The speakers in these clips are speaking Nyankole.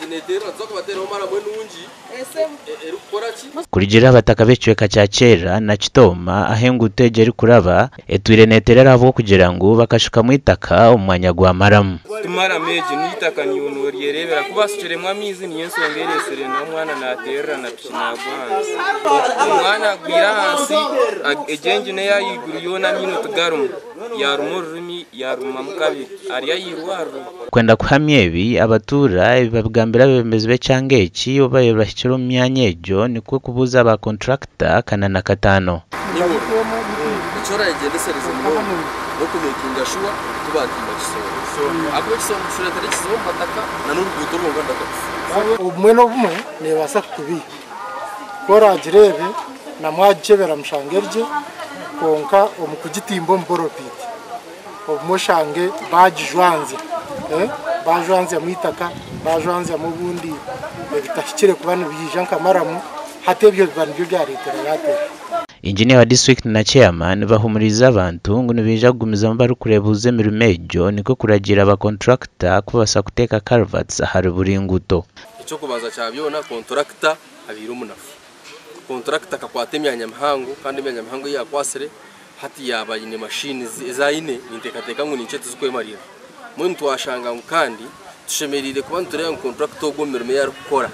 Egi neeterera nituza kubateeraho maramu enungi erikukora ki? Kurugiirira abataka b'ekicweka kya Kyerera na Kitooma ahu enguuto egi erikuraba, etwire neeterera ahabw'okugira ngu bakashukamu eitaka omu mwanya gwa maramu. Ti maramu egi n'eitaka niiwe nooryereebera. Ku bashukiremu amaizi niyo enshonga ereetsire n'omwana naaterera na piki naagwa ahansi. Omwana agwire ahansi, egyo enjuma ey'ahaiguru yoona amaino tigarimu. Yaaruma orurimi, yaarurumamu kabiri. Ari aha irwariro. Kwenda kuhamya ebi, abatuura ebi babigambira abeebembezi b'ekyanga eki obu baabaire bahikire omu myanya egyo nikwo kubuuza ba kontrakita kana na kataano. Niiwe eki orayegyendesereze munonga n'okumekinga shuwa ngu tibaatimba kisongo ahakuba ekisongo nikireetera ekizibu omu mataka na n'oruguuto rwonka rurakagufa. Obumwe n'obumwe neebaasa kukubiiha. Ku oraagireebe na mwagikyebera mushange eri gye, kwonka omu kugitimba omu poropiiti obumwe oshange baagijwanzya, baajwanzyamu eitaka, baajwanzyamu obundi ebitahikire kuba nibiija nka maramu, hati ebyo biba nibyo byareetera yaateera. Inginia wa disiturikiti na Chairman bahumuriize abantu ngu nibaija kugumizamu barikureebuuza emirimo egyo nikwo kuragiira ba kontrakita kubaasa kuteeka culverts ahari buri nguuto. Eky'okubanza kya byona, kontrakita abaire omunafu. Kontrakita akakwata emyanya mihango kandi emyanya mihango ei yaakwatsire hati yaaba aine mashini ezi aine ninteekateeka ngu ninkye tizikwemarira. Mbwenu twashanga ngu kandi tushemereire kuba nitureeba ngu kontrakita ogu omu mirimo ei arikukora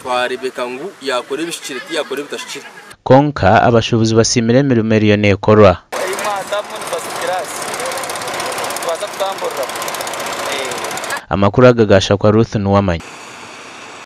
twareebeka ngu yaakora ebihikire tiyaakora ebitahikire. Kwonka abashuubuzi basiimire emirimo eriyo neekorwa. Amakuru aga gaashakwa Ruth Nuwamanya.